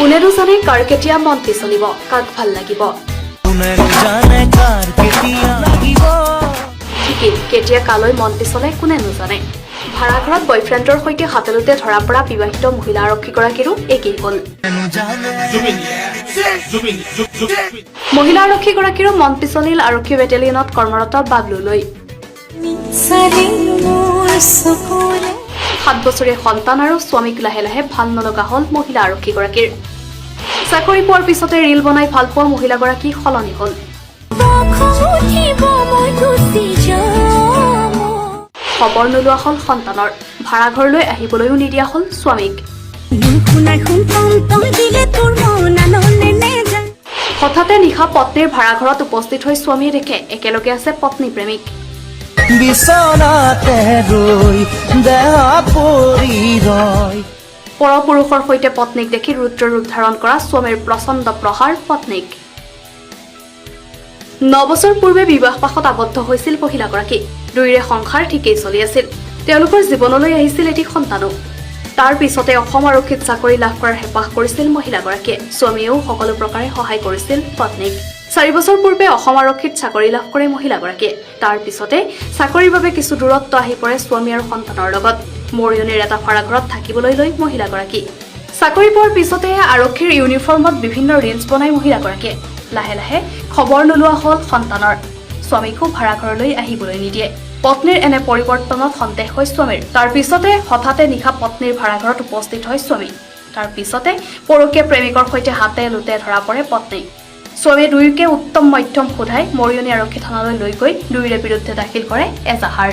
কোনেনো জানে কাৰ কেতিয়া মন পিছলিব, কাক ভাল লাগিব। কোনেনো জানে কাৰ কেতিয়া লাগিব। ঠিকেই, কেতিয়া কালৈ মন পিছলে কোনেনো জানে। ভাড়াঘৰত বয়ফ্ৰেণ্ডৰ সৈতে হাতে-লোটে ধৰা পৰা বিবাহিত মহিলা আৰক্ষীগৰাকীৰো একেই হ'ল। কোনেনো জানে। মহিলা আৰক্ষীগৰাকীৰো মন পিছলিল আৰক্ষী বেটেলিয়নত কৰ্মৰত বাবলুলৈ। চালে মোৰ চকুৰে। 7 বছৰীয়া সন্তান আৰু স্বামীক লাহে লাহে ভাল নলগা হ'ল মহিলা আৰক্ষীগৰাকীৰ। চাকৰি পোৱাৰ পিছতে ৰীল বনাই ভাল পোৱা মহিলাগৰাকী সলনি হ'ল। উঠিব মই গুচি যাম। খবৰ নোলোৱা হ'ল সন্তানৰ। ভাড়াঘৰলৈ আহিবলৈও নিদিয়া হ'ল স্বামীক। শুনাই শুন টম টম দিলে তোৰ মন আনলে নেযায়। হঠাতে নিশা পত্নীৰ ভাড়াঘৰত উপস্থিত হৈ স্বামীয়ে দেখে একেলগে আছে পত্নী প্ৰেমিক। বিচনাতে ৰৈ দেহা পৰি ৰয়। পৰপুৰুষৰ সৈতে পত্নীক দেখি ৰুদ্ৰ ৰূপ ধাৰণ কৰা স্বামীৰ প্ৰচণ্ড প্ৰহাৰ পত্নীক। 9 বছৰ পূৰ্বে বিবাহ পাশত আবদ্ধ হৈছিল মহিলাগৰাকী। দুয়োৰে সংসাৰ ঠিকেই চলি আছিল। তেওঁলোকৰ জীৱনলৈ আহিছিল এটি সন্তানো। তাৰ পিছতে অসম আৰক্ষীত চাকৰি লাভ কৰাৰ হেঁপাহ কৰিছিল মহিলাগৰাকীয়ে। স্বামীয়েও সকলো প্ৰকাৰে সহায় কৰিছিল পত্নীক। 4 বছৰ পূৰ্বে অসম আৰক্ষীত চাকৰি লাভ কৰে মহিলাগৰাকীয়ে। তাৰ পিছতে চাকৰিৰ বাবে কিছু দূৰত্ব আহি পৰে স্বামী আৰু সন্তানৰ লগত। মৰিয়নিৰ এটা ভাড়াঘৰত থাকিবলৈ লৈ মহিলাগৰাকী। চাকৰি পোৱাৰ পিছতে আৰক্ষীৰ ইউনিফৰ্মত বিভিন্ন ৰিলছ বনাই মহিলাগৰাকীয়ে। লাহে লাহে খবৰ নোলোৱা হ'ল সন্তানৰ। স্বামীকো ভাড়াঘৰলৈ আহিবলৈ নিদিয়ে। পত্নীৰ এনে পৰিৱৰ্তনত সন্দেহ হয় স্বামীৰ। তাৰ পিছতে হঠাতে নিশা পত্নীৰ ভাড়াঘৰত উপস্থিত হয় স্বামী। তাৰ পিছতে পৰকীয়া প্ৰেমিকৰ সৈতে হাতে লোটে ধৰা পৰে পত্নী। স্বামীয়ে দুয়োকে উত্তম মধ্যম সোধাই মৰিয়নি আৰক্ষী থানালৈ লৈ গৈ দুয়োৰে বিৰুদ্ধে দাখিল কৰে এজাহাৰ।